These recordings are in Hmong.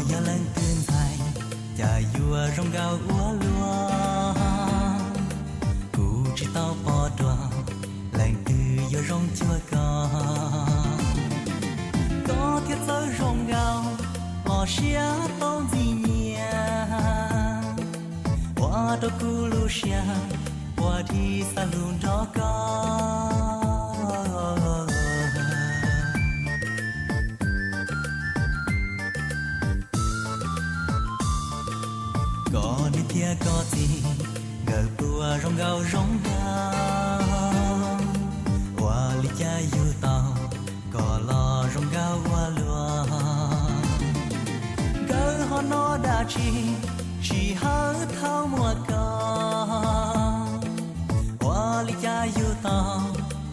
Yog leej twg ntxhais, cas yuav zoo nkauj ua luaj. Kuv tsis tau pom dua leej twg yuav zoo cuag koj. Koj thiaj txawj zoo nkauj, los siab tau ntxim nyiam, ua rau kuv lub siab puas dhi xav hlub nrog koj. Koj niam thiab koj txiv, nkawd pluag zoo nkauj zoo nraug, ua li cas yug tau koj los zoo nkauj ua luaj. Nkawd ho noj dab tsi, tsis hawb thaum muaj koj, ua li cas yug tau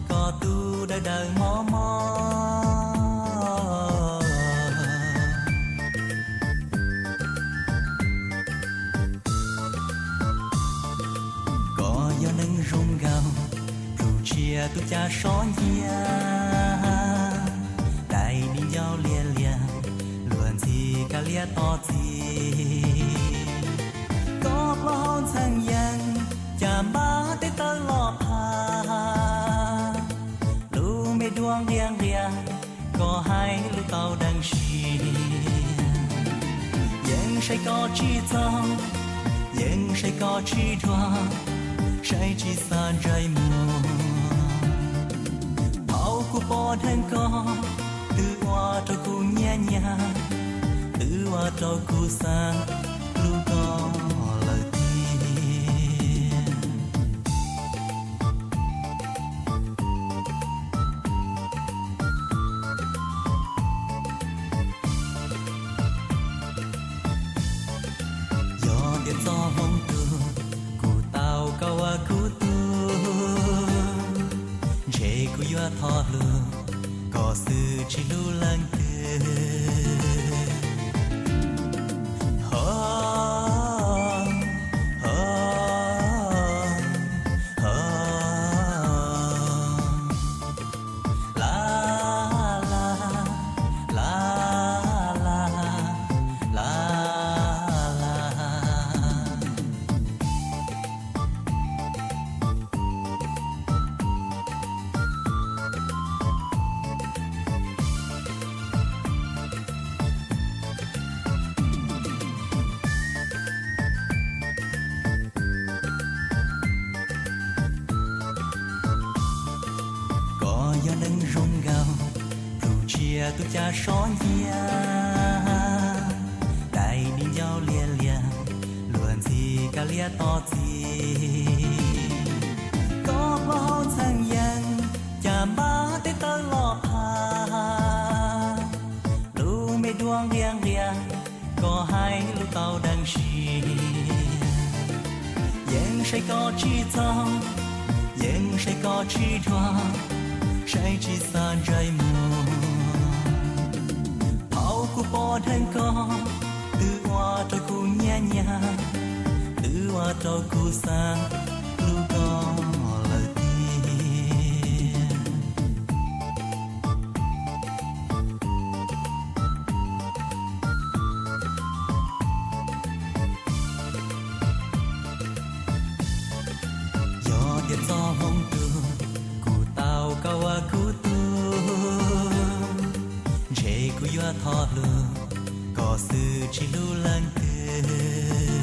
koj tus dawb dawb mos mos. Koj yog neeg zoo nkauj, plhu tsia tus cas sov ncia, dai di ncauj liab liab, luag ntxhi kav liab tos txi. Koj plaub hau ntxheev yees, cas npab tes taw los phaj, lub me duab nqias nqias, koj hais lus tau deev siab. Yeej saib koj tsis txog, yeej saib koj tsis dhuav, saib tsis xav ntsej muag. Thaum kuv pom dheev koj, twb ua rau kuv nyiam nyiam, twb ua rau kuv xav hlub koj lawm tiag. Yog tias txoj hmoov tus, kuv tau koj ua kuv tug, ntshe kuv yuav thov hlub koj xwb tsis hlub leej twg. Ho, ho, ho. La, la, la, la, la, la. Koj yog neeg zoo nkauj, plhu tsia tus cas sov ncia, dai di ncauj liab liab, luag ntxhi kav liab tos txi. Koj plaub hau ntxheev yees, cas npab tes taw los phaj, lub me duab nqias nqias, koj hais lus tau deev siab. Yeej saib koj tsis txog, yeej saib koj tsis dhuav, saib tsis xav ntsej muag. Thaum kuv pom dheev koj, twb ua rau kuv nyiam nyiam, twb ua rau kuv xav hlub koj lawm tiag. Yog tias txoj hmoov tus, kuv tau koj ua kuv tug, ntshe kuv yuav thov hlub koj xwb tsis hlub leej twg.